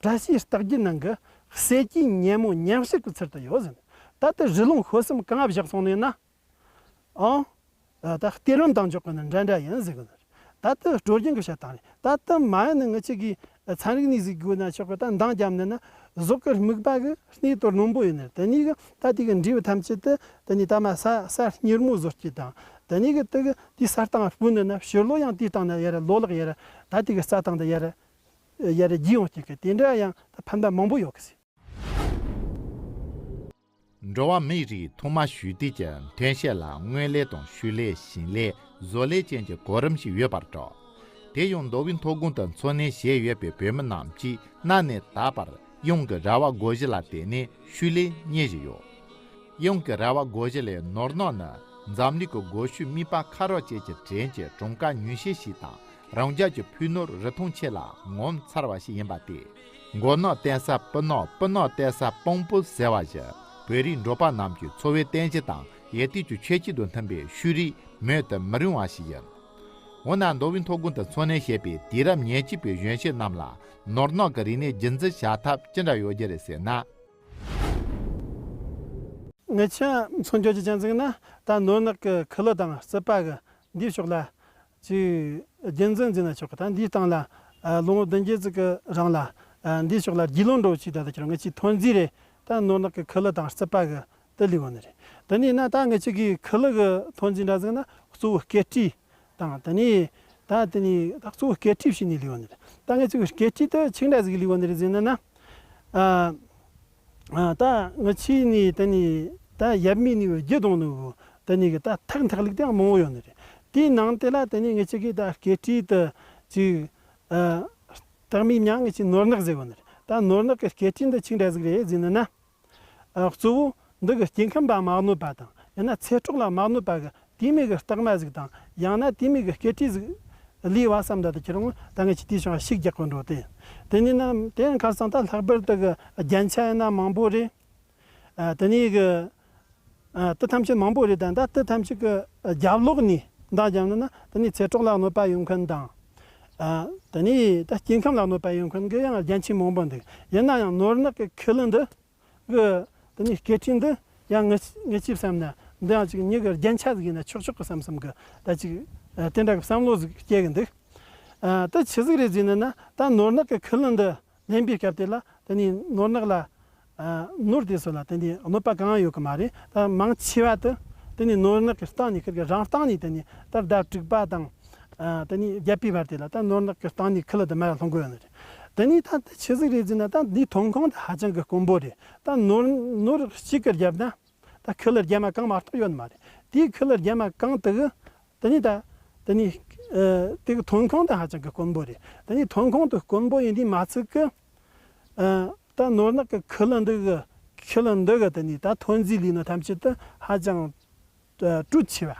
བཀྲ་ཤིས་རྟགས་བརྒྱད་ནང་གི་གསེར་གྱི་ཉིན་མོ་ཉིན་ཞག་གི་ཚུལ་དུ་ཡོད་ཟེར། ད་དེ་རི་ལུང་ཤོད་གསུམ་གང་བཞག་སོང་ནས་ན། ཨང་། ད་གཏེར་ལམ་དང་འཇོག་གི་ནི་འདྲ་འདྲ་ཡིན་ཟེར་གི་ནི། ད་དེ་སྲོལ་རྒྱུན་གྱི་བཤད་སྟངས་རེད། ད་དེ་མ་ཡིན་ནི་ངི་ཆོ་གི་ཚན་རིག་ནས་གཟིགས་དགོས་ན་ཆོག་གི། ད་འདང་བརྒྱབ་ནི་ན་ཟོག་གི་རྨིག་པ་གི་སྣེ་དོར་རྣོན་པོ་ཡིན་ནི། དེ་ནས་གི་ད་དེ་གི་འབྲས་བུ་ཐམས་ཅད་དེ་དེ་ནས་ད་མ་ས་ས་སྙིར་མོ་བཟོ་རྒྱུ་དང་། དེ་ནས་གི་དེ་གི་དེ་ས་སྟེང་སྤུ་ནི་ན་ཕྱི་ལོ་ཡང་དེའི་སྟེང་ན་ཡར་ལོ་ལེགས་ཡར་ད་དེ་གི་རྩྭ་ཐང་དེ་ཡར་ཡར་རྒྱས་ཡོང་རྒྱུ་གི་དེ་འདྲ་ཡང་ད་ཕན་པ་མང་པོ་ཡོད་གི་ཟེར། འགྲོ་བ་མིའི་རིགས་ཐོག་མ་བྱུང་དུས་ཀྱི་ཐོན་སྐྱེད་ལ་སྔོན་ལས་དང་ཕྱུགས་ལས་ཞིང་ལས་བཟོ་ལས་ཅན་གྱི་གོ་རིམ་ཞིག་ཡོད་པར་གྲགས། དེ་ཡང་མདོ་དབུས་མཐོ་སྒང་དུ་འཚོ་གནས་བྱས་ཡོད་པའི་བོད་མི་རྣམས་ཀྱིས་གནའ་ནས་ད་བར་གཡང་གི་ར་བ་སྒོ་བཞི་ལ་བརྟེན་ནས་ཕྱུགས་ལས་གཉེར་བཞིན་ཡོད། གཡང་གི་ར་བ་སྒོ་བཞི་ལས་ནོར་ནག་ནི་འཛམ་གླིང་གི་སྒོ་ཕྱུགས་མིད་པ་ཁ་རོག་ཅན་གྱི་བྲན་གྱི་གྲངས་ཀ་ཉུང་ཤས་ཤིག་དང་། རང་རྒྱལ་གྱི་ཕུག་ནོར་རི་ཐང་ཆེ་ལ་ངོ་མཚར་བ་ཞིག་ཡིན་པ་སྟེ། མགོ་ནག་བསྟེན་ས་སྤུ་ནག། སྤུ་ནག་བསྟེན་ས་སྤང་སྤུ་ཟེར་བ་བཞིན་བོད་རིགས་འབྲོག་པ་རྣམས་ཀྱི་འཚོ་བའི་རྟེན་གཞི་དང་ཡིད་རྟོན་གྱི་ཆོས་སྐྱིད་དང་མཐུན་པའི་ཕྱུགས་རིགས་མེད་དུ་མི་རུང་བ་ཞིག་ཡིན། འོ་ན་མདོ་དབུས་མཐོ་སྒང་དུ་འཚོ་གནས་བྱེད་པའི་དུས་རབས་ཉེར་གཅིག་པའི་གཞོན་སྐྱེས་རྣམས་ལ་ནོར་ནག་གི་རིག་གནས་རྒྱུན་འཛིན་བྱ་ཐབས་ཅི་འདྲ་ཡོད་རྒྱུ་རེད་ཟེར་ན། ངེད་ཅག་མཚོན་བརྗོད་ཀྱི་ཅན་ཟིག་ན་ད་ནོར་ནག་གི་ཁུ་ལུ་དང་རྩིད་པ་གི་འདིའི་ཕྱོགས་ལ་ཅིག་རྒྱུན་འཛིན་འཛིན་ན་ཆོག་གི། ད་འདིའི་སྟེང་ལ་ལོ་ངོ་བདུན་བརྒྱད་ཙམ་གི་རིང་ལ་འདིའི་ཕྱོགས་ལ་རྒྱུས་ལོན་འགྲོ་ཅིག་ད་ད་ཁྱེད་རང་ངེད་ཅག་ཐོན་རྫས་རེད། ད་ནོར་ནག་གི་ཁུ་ལུ་དང་རྩིད་པ་གི་དེ་ལས་ཡོད་ནི་རེད། དེ་ནས་ན་ད་ངེད་ཅག་གི་ཁུ་ལུ་གི་ཐོན་རྫས་འདྲ་ཟིག་ན་གཙོ་བོ་སྐེ་དཀྲིས་དང་། དེ་ནས་ད་དེ་ནས་ད་གཙོ་བོ་སྐེ་དཀྲིས་བྱས་ནས་ལས་ཡོད་ནི་རེད། ད་ངེད་ཅག་གི་སྐེ་དཀྲིས་དེ་ཆིག་འདྲ་ཟིག་ལས་ཡོད་ནི་རེད་ཟེར་ནི་ན། ཨ། ཨ། ད་ངི་ཆོ་ནས་དེ་ནས་ད་ཡབ་མེས་ནས་བརྒྱུད་ཡོང་ནོ་གི་དེ་ནས་གི་ད་ཐག་འཐག་ལུགས་དེ་ཡང་མང་བོ་ཡོད་ནི་རེད། དེའི་ནང་དེ་ལ་དེ་ནས་ངེད་ཅག་གི་ད་སྐེ་དཀྲིས་དེ་ཅིག་ཨ། སྟག་མའི་མྱིང་ངེད་ཅག་ནོར་ནག་ཟེར་གོ་ནི་རེད། ད་ནོར་ནག་གི་སྐེ་དཀྲིས་འདི་ཆིག་འདྲ་ཟིག་རེད་ཟེར་ནི་ན། ཨ། གཙོ་བོ་འདི་གི་སྐྱེ་ཁམས་ལ་མ་གནོད་པ་དང་ཡང་ན་ཚེ་སྲོག་ལ་མ་གནོད་པ་གི་དེ་མོ་གི་རྟགས་མ་ཟིག་དང་ཡང་ན་དེ་མོ་གི་སྐེ་དཀྲིས་ཟིག་ལས་པ་བསམ་ད་དེ་ཁྱེད་རང་ད་ངེད་ཅག་དེའི་ཕྱོགས་ཤུགས་རྒྱག་གོ་འགྲོ་དེ། དེ་ནས་ན་དེ་ཡང་ཁ་སང་ད་ལྷག་པར་དུ་གི་རྒྱན་ཆ་ཡིན་ན་མང་པོ་རེད། ཨ། དེ་ནས་གི་ཨ། དེ་ཐམས་ཅད་མང་པོ་རེད། ད་ད་དེ་ཐམས་ཅད་གི་རྒྱབ་ལོགས་ནས་འདང་བརྒྱབ་ནི་ན་དེ་ནས་ཚེ་སྲོག་ལ་གནོད་པ་ཡོད་མཁན་དང་། ཨ། དེ་ནས་ད་སྐྱེ་ཁམས་ལ་གནོད་པ་ཡོད་མཁན་གི་ཡང་རྒྱན་ཆ་མང་པོ་འདུག་ཡིན་ན་ཡང་ནོར་ནག་གི་ཁུ་ལུ་འདི་གི་དེ་ནས་སྐེ་དཀྲིས་འདི་ ཡང་ངེད་ངེད་ཅག་བསམ་ན་འདི་ཡང་ཅིག་མྱི་གི་རྒྱན་ཆ་ཟིག་ཡིན་ན་ཆོག་ཆོག་གི་བསམ་བསམ་གི་ད་ཅིག་ཨ་དེ་འདྲ་གི་བསམ་བློ་ཟིག་སྐྱེ་གི་འདུག་ཨ་ད་ཆི་ཟིག་རེད་ཟེར་ན་ན་ད་ནོར་ནག་གི་ཁུ་ལུ་འདི་ལེན་པའི་སྐབས་དེ་ལ་དེ་ནས་ནོར་ནག་ལ་ཨ་ནོར་དེ་ཚོ་ལ་དེ་ནས་གནོད་པ་གང་ཡང་ཡོད་གི་མ་རེད། ད་མང་ཆེ་བ་དེ་དེ་ནས་ནོར་ནག་གི་སྟེང་ནས་ཁིར་གི་རང་སྟེང་ནས་དེ་ནས་ད་ཟླ་དྲུག་པ་དང་ཨ་དེ་ནས་བརྒྱད་པའི་བར་དེ་ལ་ད་ནོར་ནག་གི་སྟེང་ནས་ཁུ་ལུ་དེ་མར་ལྷུང་གི་ཡོད་ནི་རེད། དེ་ནས་ད་དེ་ཆི་ཟིག་རེད་ཟེར་ན་ད་འདིའི་ཐོན་ཁུངས་དེ་ཧ་ཅང་གི་དཀོན་པོ་རེད། ད་ནོར་ནོར་གཅིག་གི་རྒྱབ་ན་ད་ཁུ་ལུ་རྒྱ་མ་གང་མ་གཏོགས་ཡོད་ནི་མ་རེད། དེའི་ཁུ་ལུ་རྒྱ་མ་གང་དེ་གི་དེ་ནས་ད་དེ་ནས་ཨ་དེ་གི་ཐོན་ཁུངས་དེ་ཧ་ཅང་གི་དཀོན་པོ་རེད། དེ་ནས་ཐོན་ཁུངས་དེ་དཀོན་པོ་ཡིན་དུས་མ་ཚད་གི་ཨ་ད་ནོར་ནག་གི་ཁུ་ལུ་འདི་གི་ཁུ་ལུ་འདི་གི་དེ་ནས་ད་ཐོན་རྫས་ལས་ནི་ཐམས་ཅད་དེ་ཧ་ཅང་ཨ་དྲོད་ཆེ་བ།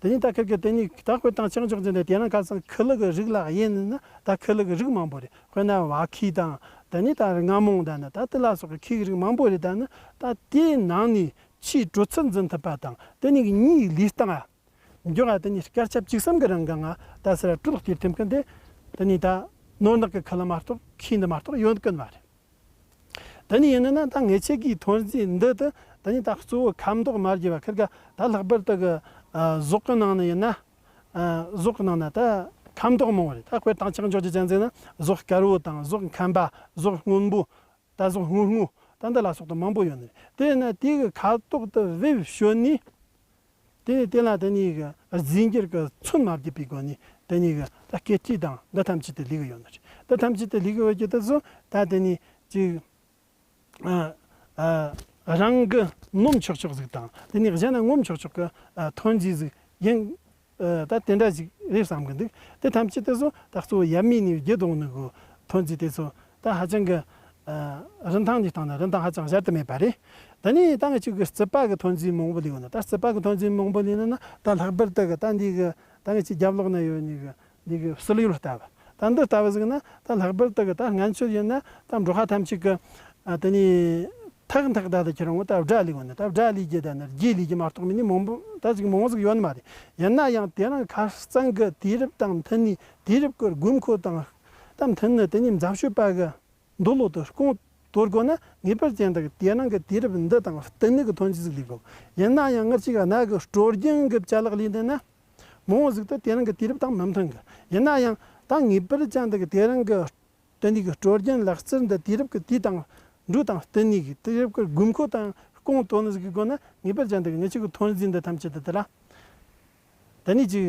དེ་ནས་ད་ཁིར་གི་དེ་ནས་ད་དཔེར་དང་ཆ་འཇོག་རྒྱུ་ན་དེ་རིང་ཁ་སང་ཁུ་ལུ་གི་རིགས་ལ་དབྱེ་ནི་ན་ད་ཁུ་ལུ་གི་རིགས་མང་པོ་རེད། དཔེར་ན་བ་ཁུ་དང་དེ་ནས་ད་རྔ་མོང་དང་ནི་ད་དེ་ལ་སོགས་གི་ཁུ་གི་རིགས་མང་པོ་རེད། ད་ནི་ད་དེའི་ནང་ནས་ཆེས་དྲོད་ཚད་འཛིན་ཐུབ་པ་དང་དེ་ནས་གཉིས་ལུས་སྟངས་ཨ། མགྱོགས་ཨ་དེ་ནས་སྐར་ཆ་བཅུ་གསུམ་གི་རིང་གི་ང་ད་སར་དྲོད་སྟེར་ཐུབ་མཁན་དེ་དེ་ནས་ད་ནོར་ནག་གི་ཁུ་ལུ་མ་གཏོགས་ཁུ་འདི་མ་གཏོགས་ཡོད་གི་མ་རེད། དེ་ནས་ཡིན་ན་ད་ངེད་ཅག་གི་ཐོན་རྫས་འདི་དེ་དེ་ནས་ད་གཙོ་བོ་ཁ་མདོག་མ་བརྒྱབ་པ་ཁིར་ག་ད་ལྷག་པར་དུ་གི་ཨ་ཟོག་གི་ནང་ནས་ཡིན་ན་ཨ་ཟོག་གི་ནང་ན་ད་ཁ་མདོག་མང་བོ་རེད། ད་དཔེར་དང་ཆ་འཇོག་རྒྱུ་ཅན་ཟེར་ན་ཟོག་དཀར་བོ་དང་ཟོག་ཁམ་པ་ཟོག་སྔོན་པོ། ད་གཟུགས་སྔོ་སྔོ། ད་འདི་ལ་སོགས་པ་མང་པོ་ཡོད་ནི་རེད། དེ་ཡིན་ན་དེ་གི་ཁ་དོག་དེ་བེད་སྤྱོད་ནི། དེ་དེ་ལ་དེ་ནས་གི་རྫས་འགྱུར་གི་ཚོན་མ་བརྒྱབ་པའི་སྒོ་ནས་དེ་ནས་གི་ད་སྐེ་དཀྲིས་དང་འདི་ཐམས་ཅད་དེ་ལས་གི་ཡོད་ནི་རེད། འདི་ཐམས་ཅད་དེ་ལས་གི་ཡོད་ཀྱི་དེ་ཚོ་ད་དེ་ནས་ཅིག་ཨ་ཨ་རང་གི་ནོམ་ཆོག་ཆོག་ཟིག་དང་དེ་ནས་གཞན་ན་ངོམ་ཆོག་ཆོག་གི་ཨ་ཐོན་རྫས་ཟིག་ཡིན། ཨ་ད་དེ་འདྲ་ཞིག་རེད་བསམ་གི་འདུག་དེ་ཐམས་ཅད་དེ་ཚོ་ད་གཙོ་བོ་ཡབ་མེས་ནས་བརྒྱུད་འོང་ནི་གི་ཐོན་རྫས་དེ་ཚོ་ད་ཧ་ཅང་གི་ཨ་རིན་ཐང་གི་སྟེང་ན་རིན་ཐང་ཧ་ཅང་གཞལ་དུ་མེད་པ་རེད། ད་ནི་ད་ང་ཅིག་གི་རྩིད་པ་གི་ཐོན་རྫས་མང་པོ་ལས་ཡོད་ན། ད་རྩིད་པ་གི་ཐོན་རྫས་མང་པོ་ལས་ན་ན་ད་ལྷག་པར་དུ་གི་ད་འདི་གི་ད་ང་ཅིག་རྒྱབ་ལོགས་ན་ཡོད་ནི་གི་འདི་གི་བསིལ་ཡོལ་ལྟ་བུ། ད་འདི་ལྟ་བུ་ཟིག་ན་ད་ལྷག་པར་དུ་གི་ད་སྔན་ཆད་ཡིན་ན་ད་འབྲོག་པ་ཐམས་ཅད་གི་ཨ་དེ་ནི་ཐག་འཐག་ད་ད་ཁྱེད་རང་ད་སྦྲ་ལས་གོ་ནི་ད་སྦྲ་ལས་རྒྱུ་ད་ནི་རྒྱུ་ལས་རྒྱུ་མ་གཏོགས་མི་ནི་མང་པོ་ད་ཅིག་མང་པོ་ཟིག་ཡོད་ནི་མ་རེད། ཡིན་ན་ཡང་དེ་རིང་ཁ་སང་གི་དུས་རབས་དང་མཐུན་ནི་དུས་རབས་ཀྱི་དགོས་མཁོ་དང་ད་མཐུན་ནི་དེ་ནི་འཛམ་ཤོད་པ་གི་འདོད་བློ་དེ་སྐོང་དོར་དགོས་ན་ངེས་པར་ཅན་དུ་དེ་རིང་གི་དུས་རབས་འདི་དང་བསྟུན་ནི་གི་ཐོན་རྫས་ཟིག་ལས་དགོས། ཡིན་ན་ཡང་ངར་ཅིག་གནའ་གི་སྲོལ་རྒྱུན་གི་བཅའ་ལག་ལས་འདི་ན་མང་པོ་ཟིག་ཏུ་དེ་རིང་གི་དུས་རབས་དང་མི་མཐུན་གི། ཡིན་ན་ཡང་ད་ངེས་པར་ཅན་དུ་གི་དེ་རིང་གི་དེ་འདི་གི་སྲོལ་རྒྱུན་ལག་རྩལ་འདི་དུས་རབས་ཀྱི་དུས་དང་འགྲོས་དང་བསྟུན་ནས་གི་དུས་རབས་ཀྱི་དགོས་མཁོ་དང་སྐོང་དོ་ནི་ཟིག་གི་སྒོ་ན་ངེས་པར་ཅན་དུ་གི་ངེད་ཅག་གི་ཐོན་རྫས་འདི་ཐམས་ཅད་དུ་དེ་ལ་དེ་ནས་ཅིག་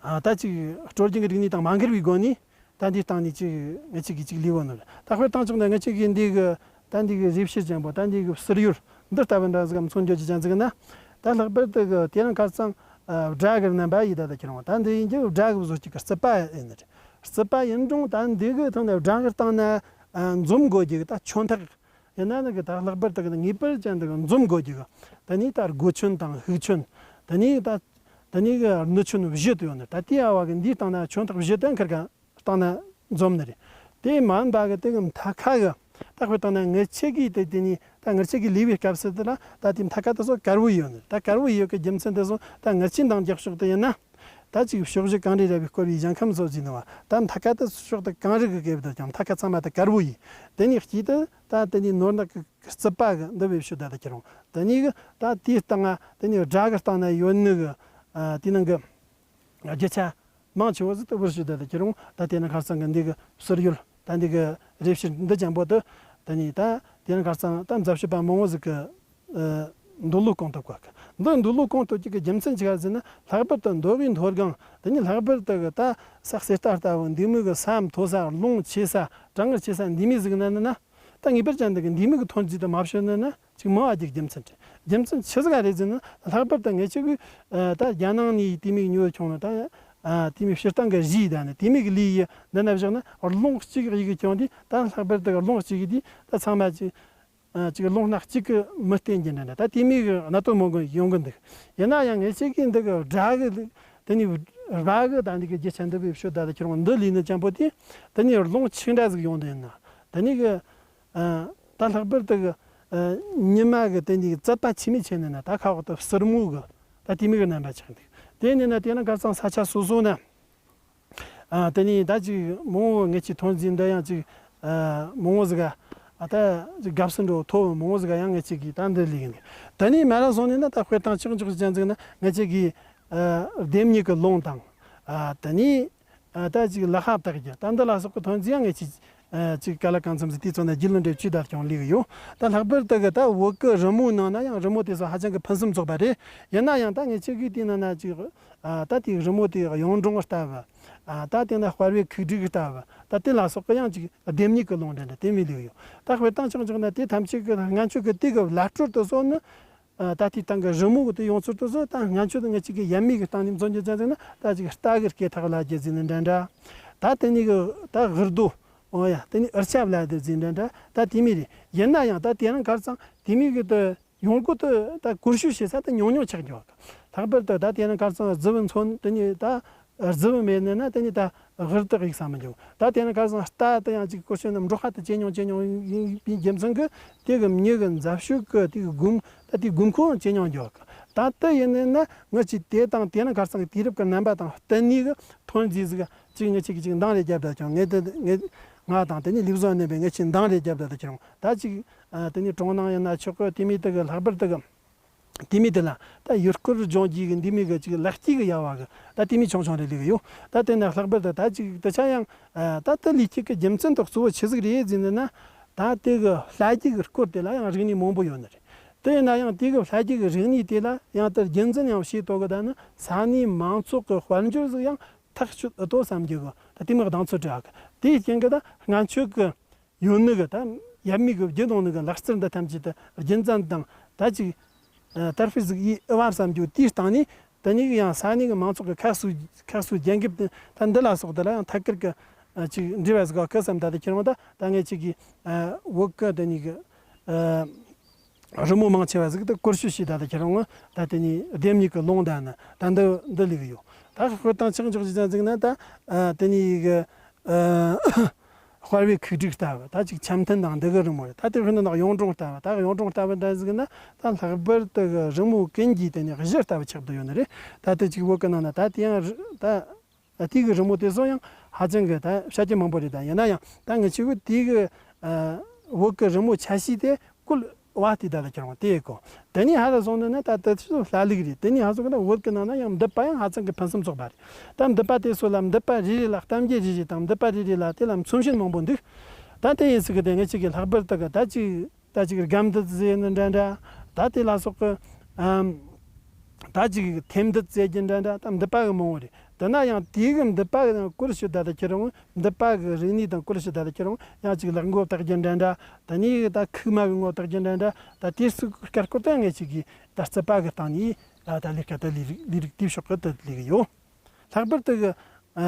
ཨ་ད་ཅིག་སྲོལ་རྒྱུན་གྱི་རིག་གནས་དང་མ་འགལ་བའི་སྒོ་ནས་ད་འདིའི་སྟེང་ནས་ཅིག་ངེད་ཅག་གིས་ཅིག་ལས་གོ་ནོ་རེད། ད་དཔེར་བཏང་ཆོག་ན་ངེད་ཅག་གིས་འདི་གི་ད་འདི་གི་རིག་བྱེད་ཅན་པོ་ད་འདི་གི་བསིལ་ཡོལ་འདི་ལྟ་བུ་འདྲ་ཟིག་གམ་མཚོན་བརྗོད་ཀྱི་ཅན་ཟིག་ན། ད་ལྷག་པར་དུ་གི་དེ་རིང་ཁ་སང་ཨ་སྦྲ་གི་རྣམ་པ་ཡིས་ད་ད་ཁྱེར་འོང་། ད་འདི་ཡིན་རྒྱུ་སྦྲ་གི་བཟོ་བཅུག་གི་རྩིད་པ་ཡིན་ནི་རེད། རྩིད་པ་ཡིན་རུང་ད་འདི་གི་ཐོག་ནས་སྦྲ་གི་སྟེང་ན་ཨ་འཛོམས་དགོས་རྒྱུ་གི་ད་ཆོན་ཐག་ཡིན་ན་ནི་གི་ད་ལྷག་པར་དུ་གི་ངེས་པར་ཅན་དུ་གི་འཛོམས་དགོས་རྒྱུ་གི་ད་ནི་ད་སྒོ་ཆོན་དང་ཕུག་ཆོན། ད་ནི་ད་ད་ནི་གི་སྣུ་ཆོན་བཞི་དུ་ཡོད་ནི། ད་དེའི་ཨ་བ་གི་འདིའི་སྟེང་ན་ཆོན་ཐག་བཞི་དེ་ཁིར་ག་སྟེང་ན་འཛོམས་ནི་རེད། དེ་མ་ཡིན་པ་གི་དེ་གི་མཐའ་ཁ་གི་ད་དཔེར་བཏང་ན་ངེད་ཅག་གིས་དེ་དེ་ནི་ད་ངེད་ཅག་གིས་ལས་པའི་སྐབས་སུ་དེ་ལ་ད་དེ་མཐའ་ཁ་དེ་ཚོ་དཀར་བོ་ཡོད་ནི། ད་དཀར་བོ་ཡོད་གི་རྒྱུ་མཚན་དེ་ཚོ་ད་ངེད་ཅག་འདང་རྒྱག་ཕྱོགས་དེ་ཡིན་ན། ད་ཅིག་ཕྱོགས་བཞི་གངས་རི་ར་བས་བསྐོར་བའི་ཞིང་ཁམས་སོགས་ཀྱི་ནང་བ། ད་མཐའ་ཁ་དེ་ཕྱོགས་དེ་གངས་རི་གི་སྐེད་དུ་ཀྱང་མཐའ་ཁ་ཚང་མ་དེ་དཀར་བོ་ཡིན། དེ་ནི་དཀྱིལ་དུ་ད་དེ་ནི་ནོར་ནག་གི་རྩིད་པ་གི་འདི་བེད་སྤྱོད་ད་དེ་ཁྱེར་འོང་། དེ་ནི་གི་ད་དེའི་སྟེང་ང་དེ་ནི་སྦྲ་གི་སྟེང་ན་ཡོད་ནི་གི་ཨ་དེ་ནང་གི་རྒྱུ་ཆ་མང་ཆེ་བོ་ཟིག་ཏུ་བེད་སྤྱོད་ད་དེ་ཁྱེར་འོང་། ད་དེ་ནི་ཁ་སང་གི་འདི་གི་བསིལ་ཡོལ་ད་འདི་གི་རེ་ཕྱིར་འདི་ཅན་པོ་དེ་དེ་ནི་ད་དེ་ནི་ཁ་སང་ད་འཛམ་ཞིབ་པ་མང་བོ་ཟིག་གི་ཨ་འདོད་བློ་སྐོང་ཐུབ་གོ་གི། འདི་འདོད་བློ་སྐོང་ཐུབ་རྒྱུ་གི་རྒྱུ་མཚན་ཅི་ག་ཟེར་ན། ལྷག་པར་དུ་མདོ་དབུས་མཐོ་སྒང་དེ་ནི་ལྷག་པར་དུ་གི་ད་ས་གསེར་རྟ་ལྟ་བུ་འདི་མོ་གི་ས་མཐོ་ས་རླུང་ཆེ་ས་གྲང་ངར་ཆེ་ས་འདི་མོ་ཟིག་ན་ནི་ན། ད་ངེས་པར་ཅན་དུ་གི་འདི་མོ་གི་ཐོན་རྫས་དེ་མ་བྱུང་ནི་ན་ཅིག་མང་བ་རྒྱུ་རྒྱུ་མཚན་རེད། རྒྱུ་མཚན་ཆི་ཟིག་ག་རེད་ཟེར་ན། ལྷག་པར་དུ་ངེད་ཅག་གི་ཨ་ད་རྒྱ་ནང་ནས་དེ་མོ་གི་ཉོ་བྱུང་ན་ད་ཨ་དེ་མོ་སྤྱིར་བཏང་གི་རིགས་ད་ནི་དེ་མོ་གི་ལས་ཡི་འདི་ན་བཞག་ན་རླུང་གཅིག་གི་ཡི་གི་ཀྱང་དེ་ད་ལྷག་པར་དུ་གི་རླུང་གཅིག་གི་དེ་ད་ཚང་མ་ཅིག་ཨ་ཅིག་རླུང་སྣ་གཅིག་གི་མི་བརྟེན་རྒྱུ་འདྲ་འདྲ་ད་དེ་མོ་གི་གནད་དོན་མང་པོ་ཡོང་གི་འདུག་ཡིན་ན་ཡང་ངེད་ཅག་གིས་འདི་གི་སྦྲ་གི་དེ་ནི་སྦྲ་གི་ད་འདི་གི་རྒྱུ་ཆ་འདི་བེད་སྤྱོད་ད་ད་ཁྱེར་འོང་འདི་ལས་ནི་ཅན་པོ་དེ་དེ་ནི་རླུང་ཆིག་འདྲ་ཟིག་ཡོང་འདི་ཡིན་ན་དེ་ནི་གི་ཨ་ད་ལྷག་པར་དུ་གི་ཨ་ཉི་མ་གི་དེ་ནི་གི་ཚད་པ་ཆི་མོ་ཆེ་ནི་ན་ད་ཁ་འོག་ཏུ་བསིལ་མོ་གི་ད་དེ་མོ་གི་རྣམ་པ་ཆགས་འདུག་དེ་ནི་ན་དེ་ན་ཁ་སང་ས་ཆ་སོ་སོ་ན། ཨ་དེ་ནས་ད་ཅིག་མང་བོ་ངེད་ཀྱི་ཐོན་རྫས་འདི་ཡང་ཅིག་ཨ་མང་བོ་ཟིག་ག་ ད་དགའ་བསུ་འགྲོ་ཐོབ་མང་བོ་ཟིག་ཡང་ངེད་ཅག་གིས་ད་འདི་ལས་ཡིན། ད་ནི་མ་ར་སོང་ནས་ན་ད་དཔེ་དང་ཆག་འཇོག་ཅན་ཟིག་ན་ངེད་ཅག་གིས་ལྡེམ་མྱེ་གི་རླུང་དང་། ད་ནི་ད་ཅིག་ལག་ཧབ་བཏགས་རྒྱུ་ད་འདི་ལ་སོགས་ཀྱི་ཐོན་རྫས་ཡང་ངེད་ཅག་ཅིག་ག་ལ་གང་འཚམ་ཟིག་དུས་ཚོད་ན་རྒྱུས་ལོན་འདྲ་བཅུ་ད་ཀྱང་ལས་ཡོད། ད་ལྷག་པར་དུ་གི་ད་བོད་གི་རི་མོ་ནང་ན་ཡང་རི་མོ་དེ་ཚོ་ཧ་ཅང་གི་ཕུན་སུམ་ཚོགས་པ་རེད། ཡིན་ན་ཡང་ད་ངེད་ཅག་གིས་དེ་ནང་ན་ཅིག་ད་དེ་རི་མོ་དེ་གཡུང་དྲུང་ལྟ་བུ། ད་དེ་ན་དཔའ་བོའི་ཁུག་དཀྲུག་ལྟ་བུ། ད་དེ་ལ་སོགས་ཀྱི་ཡང་ཅིག་ལྡེམ་མྱེ་གི་རླུང་འདྲ་འདྲ་དེ་མི་ལུག་ཡོད། ད་དཔེ་དང་ཆག་འཇོག་ན་དེ་ཐམས་ཅད་ཀྱི་སྔན་ཆད་ཀྱི་དེ་གི་བླ་སྤྲུལ་དུ་སོགས་ནི། ད་དེའི་སྟེང་གི་རི་མོ་གི་དེ་ཡོང་ཚུལ་དུ་སོགས་ད་སྔན་ཆད་དུ་ངེད་ཅག་གི་ཡབ་མེས་ཀྱི་སྟེང་ནས་མཚོན་རྒྱུ་ཅན་ཟིག་ན་ད་ཅིག་རྟ་གི་སྐེ་ཐག་ལ་རྒྱུ་ཟིག་ནི་འདྲ་འདྲ། ད་དེ་ནས་གི་ད་གུར་རྡོ། འོ་ཡ་དེ་ནས་འུར་ཆབ་ལ་དེ་ཟིག་འདྲ་འདྲ་ད་དེ་མི་རེད། ཡིན་ན་ཡང་ད་དེ་རིང་ཁར་སང་དེ་མི་གི་དེ། ཡོང་སྒོ་དེ་ད་བཀོལ་སྤྱོད་བྱེད་ས་དེ་ཉུང་ཉུང་ཆགས་འགྱོ་གི། ལྷག་པར་དུ་ད་དེ་ན་ཁར་སང་རྫི་བོ་མཚོན་དེ་ནི་ད་རྫི་བོ་མེད་ནི་ན་དེ་ནི་ད་གུར་དེ་གཡུག་ས་མི་འགྱོ། ད་དེ་ན་ཁར་སང་རྟ་དེ་ཡང་ཅིག་བཀོལ་སྤྱོད་ནི་འབྲོག་ཁ་དེ་ཇེ་ཉུང་ཇེ་ཉུང་ཡིན་པའི་རྒྱུ་མཚན་གྱིས་དེ་གི་མྱེ་གི་འཛབ་ཤུགས་གི་དེ་གི་སྒོམ་ད་དེ་སྒོམ་ཁོངས་ཇེ་ཉུང་འགྱོ་གི། ད་དེ་ཡིན་ནི་ན་ངེད་ཀྱིས་དེ་དང་དེ་ན་ཁར་སང་གི་དུས་རབས་ཀྱི་རྣམ་པ་དང་བསྟུན་ནས་གི་ཐོན་རྫས་ཟིག་ཅིག་ངེད་ཅིག་ཅིག་འདང་རེ་རྒྱབ་ད་ཀྱང་ངེད་དེ་ངེད་ང་དང་དེ་ནི་ལིབ་བཟོ་ནས་པའི་ངེད་ཅིག་འདང་རེ་རྒྱབ་ད་དེ་ཁྱེད་རང་ད་ཅིག་ཨ་དེ་ནི་གྲོང་ནང་ཡིན་ན་ཆོག་གི། དེ་མི་དེ་གི་ལྷག་པར་དེ་གི་དེ་མི་དེ་ལ་ད་ཡུལ་སྐོར་ལྗོངས་རྒྱུ་གི་འདི་མི་གི་ཅིག་ལེགས་སྐྱེས་གི་ཡ་བ་གི་ད་དེ་མི་ཆུང་ཆུང་རེ་ལས་གི་ཡོད། ད་དེ་ན་ལྷག་པར་དུ་ད་ཅིག་དེ་ཆ་ཡང་ཨ་ད་དེ་ལས་སྐྱེས་གི་རྒྱུ་མཚན་དང་གཙོ་བོ་ཆི་ཟིག་རེད་ཟེར་ནི་ན། ད་དེ་གི་ལྷ་རྒྱུད་གི་སྐོར་དེ་ལ་ཡང་རིག་གནས་མང་པོ་ཡོད་ནི་རེད། དེ་ཡིན་ན་ཡང་དེ་གི་ལྷ་རྒྱུད་གི་རིག་གནས་དེ་ལ་ཡང་དེ་རྒྱུན་འཛིན་ཡང་བྱེད་དོ་གི། ད་ནི་ས་གནས་མང་ཚོགས་གི་དཔལ་འབྱོར་ཟིག་ཡང་ཐག་ཆོད་ཨེ་ཐུབ་བསམ་རྒྱུ་གི་ད་དེ་མི་གདེང་ཚོད་རེད་གི། དེའི་རྐྱེན་གི་ད་སྔ་ཆོད་གི་ཡོད་ནི་གི་ད་ཡབ་མེས་གི་བརྒྱུད་འོང་ནི་གི་ལག་རྩལ་འདི་ཐམས་ཅད་དེ་རྒྱུན་འཛིན་དང་ད་ཅིག་ཨ་དར་སྤེལ་ཟིག་ཡེད་ཨེ་བ་བསམ་རྒྱུ་དེའི་སྟེང་ནས་དེ་ནས་ཡང་ས་གནས་གི་མང་ཚོགས་གི་ཁ་གསོ་ཁ་གསོ་རྒྱན་འགེབས་དེ་ད་འདི་ལ་སོགས་དེ་ལ་ཡང་ཐད་ཀར་གི་ཨ་ཅིག་འབྲེལ་བ་ཟིག་གི་བསམ། ད་དེ་ཁྱེད་རང་ད་ད་ངེད་ཅིག་གི་ཨ་བོད་གི་དེ་ནས་གི་ཨ་རི་མོ་མང་ཆེ་བ་ཟིག་ད་བཀོལ་སྤྱོད་བྱས། ད་ལྟ་ཁྱེད་རང་ད་དེ་ནས་ལྡེམ་མྱེ་གི་རླུང་ད་ནི་ད་འདི་འདི་ལས་གི་ཡོད། ད་དཔེ་དང་ཆག་འཇོག་བྱེད་ཙང་ཟིག་ན་ད་ཨ་དེ་ནས་གི་ཨ་དཔའ་བོའི་ཁུག་དཀྲུག་ལྟ་བུ། ད་ཅིག་འཆམ་མཐུན་དང་འདི་གི་རི་མོ་རེད། ད་དེ་དཔེར་ན་ཡུལ་གྲོང་ལྟ་བུ། ད་ཡུལ་གྲོང་ལྟ་བུ་འདྲ་ཟིག་ན་ད་ལྷག་པར་དུ་གི་རི་མོ་ཀུན་གྱི་དེ་ནས་གཞི་ལྟ་བུ་ཆགས་བསྡད་ཡོད་ནི་རེད། ད་དེ་ཅིག་བོད་གི་ནང་ན་ད་དེ་ཡང་རི་ད། ཨ་དེ་གི་རི་མོ་དེ་ཚོ་ཡང་ཧ་ཅང་གི་ད་བྱ་རྒྱུ་མང་པོ་རེད། ད་ཡིན་ན་ཡང་ད་ངེད་ཅག་གི་དེ་གི་ཨ་བོད་གི་རི་མོ་ཆ་ཤས་དེ་བཀོལ་བ་དེ་ད་ལ་ཁྱེར་འོང་དེ་ཡི་གོ། དེ་ནས་ཧ་ལ་སོང་ནས་ན་ད་དེ་ཚོ་ལྷ་ལུགས་རེད། དེ་ནས་ཧ་སོང་གི་ན་བོད་གི་ནང་ན་ཡང་མདུད་པ་ཡང་ཧ་ཅང་གི་ཕུན་སུམ་ཚོགས་པ་རེད། ད་མདུད་པ་དེ་ཚོ་ལ་མདུད་པ་རེ་རེ་ལ་གཏམ་རྒྱུད་རེ་རེ་དང་མདུད་པ་རེ་རེ་ལ་དེ་ལ་མཚོན་བྱེད་མང་པོ་འདུག། ད་དེ་ཡིན་ཟིག་གི་དེ་ངེད་ཅག་གི་ལྷག་པར་དུ་གི་ད་ཅིག་ད་ཅིག་སྒམ་མདུད་ཟེར་ནི་འདྲ་འདྲ། ད་དེ་ལ་སོགས་ཀྱི་ཨམ་ད་ཅིག་ཐེམ་མདུད་ཟེར་རྒྱུ་འདྲ་འདྲ། ད་མདུད་པ་གི་མང་བོ་རེད། དེ་ན་ཡང་དེ་གི་མདུད་པ་གི་བཀོལ་སྤྱོད་ད་ལྟ་ཁྱེར་འོང་། མདུད་པ་གི་རིག་གནས་དང་བཀོལ་སྤྱོད་ད་ལྟ་ཁྱེར་འོང་། ཡང་ཅིག་ལག་མགོ་བཏགས་རྒྱུ་འདྲ་འདྲ། དེ་ནས་ད་ཁུག་མ་གི་མགོ་བཏགས་རྒྱུ་འདྲ་འདྲ། ད་དེ་ཚོ་སྐར་སྐོར་ད་ངེད་ཅག་གི་ད་རྩིད་པ་གི་སྟེང་ནས་ད་ད་ལས་ཀ་ད་ལས་རིགས་ལས་རིགས་དེའི་ཕྱོགས་གི་ད་ལས་གི་ཡོད། ལྷག་པར་དུ་གི་ཨ་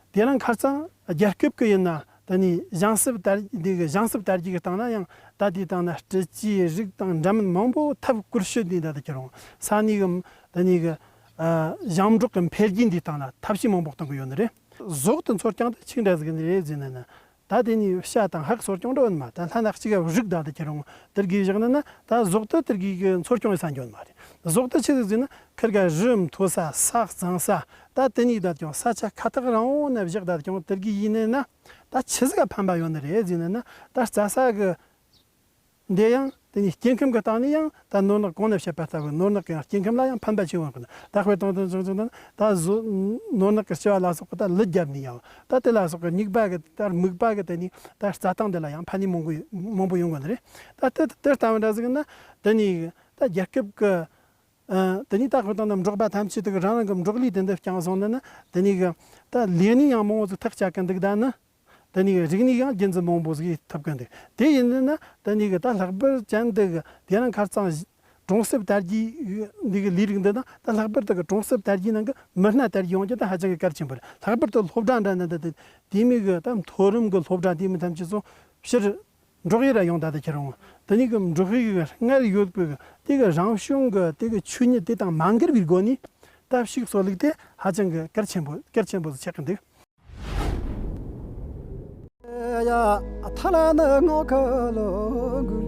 དེ་རིང་ཁ་སང་རྒྱལ་ཁབ་ཀྱི་ཡིན་ན་ད་ནི་བྱང་སེམས་དར་འདི་གི་བྱང་སེམས་དར་རྒྱས་ཀྱི་སྟེང་ན་ཡང་ད་དེའི་སྟེང་ན་སྤྲུལ་སྐྱེས་རིགས་དང་འདྲ་མིན་མང་པོ་ཐབས་བཀོལ་སྤྱོད་འདི་ད་ལྟ་ཁྱེར་འོང་ས་གནས་གི་ད་ནི་གི་ཨ་ཞིང་འབྲོག་གི་འཕེལ་རྒྱས་འདིའི་སྟེང་ན་ཐབས་ཤེས་མང་པོ་གཏོང་གི་ཡོད་ནི་རེད། ཟོག་ཏུ་འཚོ་རྐྱང་དུ་ཆིག་འདྲ་ཟིག་ནི་རེད་ཟེར་ནི་ནི། ད་དེ་ནས་བྱ་དང་ཧག་གསོ་སྐྱོང་འགྲོ་ནི་མ། ད་ལྷ་ནག་ཅིག་ག་རིགས་ད་དེ་ཁྱེར་འོང་དེར་གི་བཞག་ནི་ན་ད་ཟོག་ཏུ་དེར་གི་གི་འཚོ་སྐྱོང་ཡི་ས་འགྱོ་ནི་མ་རེད། ཟོག་ཏུ་ཆི་ཟིག་ཟེར་ན་ཁིར་ག་རི་མཐོ་ས་ས་གཙང་ས་ད་དེ་ནས་ད་ཀྱང་ས་ཆ་ཁ་ཐག་རིང་བོ་ན་བཞག་ད་ཀྱང་དེར་གི་ཡིན་ནི་ན་ད་ཆི་ཟིག་ག་ཕན་པ་ཡོད་ནི་རེད་ཟེར་ནི་ན། ད་རྩྭ་ས་གི་འདི་ཡང་དེ་ནས་སྐྱེ་ཁམས་ཀྱི་སྟེང་ནས་ཡང་ད་ནོར་ནག་གོང་ནས་བཤད་པ་ལྟ་བུ་ནོར་ནག་གི་ཡང་སྐྱེ་ཁམས་ལ་ཡང་ཕན་པ་ཆེ་བ་ཡོད་ནི། ད་དཔེ་དང་དུ་བྱུང་བྱུང་ན་ད་གཟོད་ནོར་ནག་གི་ལྕི་བ་ལ་སོགས་པ་ད་ལུད་བརྒྱབ་ནས་ཡང་ད་དེ་ལ་སོགས་པའི་སྨུག་པ་གི་ད་སྨུག་པ་གི་དེ་ནས་ད་རྩྭ་ཐང་འདི་ལ་ཡང་ཕན་ནུས་མང་པོ་མང་པོ་ཡོང་གི་ནི་རེད། ད་དེ་དེ་ལྟ་བུ་འདྲ་ཟིག་ན་དེ་ནས་ད་རྒྱལ་ཁབ་ཀྱི་ཨ་དེ་ནས་ད་དཔེ་དང་ན་འབྲོག་པ་ཐམས་ཅད་དུ་རང་རང་གི་འབྲོག་ལས་དེ་འདི་བསྐྱངས་སོང་ནི་ན་དེ་ནས་གི་ད་ལས་ནི་ཡང་མང་བོ་ཟིག་ཐག་བཅད་གི་འདུག་ད་ནི། དེ་ནས་རིག་གནས་ཡང་རྒྱུན་འཛིན་མང་པོ་ཟིག་ཐུབ་ཀྱི་འདུག། དེ་ཡིན་ན་དེ་ནས་ད་ལྷག་པར་ཅན་འདི་དེ་རིང་ཁ་སང་གྲོང་གསེབ་དར་རྒྱས་འདི་གི་ལས་རིགས་འདི་དང་ད་ལྷག་པར་དུ་གི་གྲོང་གསེབ་དར་རྒྱས་ནང་གི་མི་སྣ་དར་རྒྱས་ཡོང་རྒྱུ་དེ་ཧ་ཅང་གི་གལ་ཆེན་པོ་རེད། ལྷག་པར་དུ་སློབ་གྲྭ་འདྲ་ནི་འདི་དེ་དེ་མོ་གི་ད་མཐོ་རིམ་གི་སློབ་གྲྭ་དེ་མོ་ཐམས་ཅད་ཚོ་ཕྱིར་འབྲོག་ཡུལ་ལ་ཡོང་ད་དེ་ཁྱེར་འོང་། དེ་ནས་གི་འབྲོག་ཡུལ་གི་སྔར་ཡོད་པའི་དེ་གི་རང་བྱུང་གི་དེ་གི་ཆོས་ཉིད་དེ་དང་མ་འགལ་བའི་སྒོ་ནས་ད་ཕྱུགས་གསོ་ལུགས་དེ་ཧ་ཅང་གི་གལ་ཆེན་པོ་གལ་ཆེན་པོ་ཟིག་ཆགས་ཀྱི་འདུག། ཡ། ཐ་ལ་ནི་ངོ་ཁ་ལོ་གུ་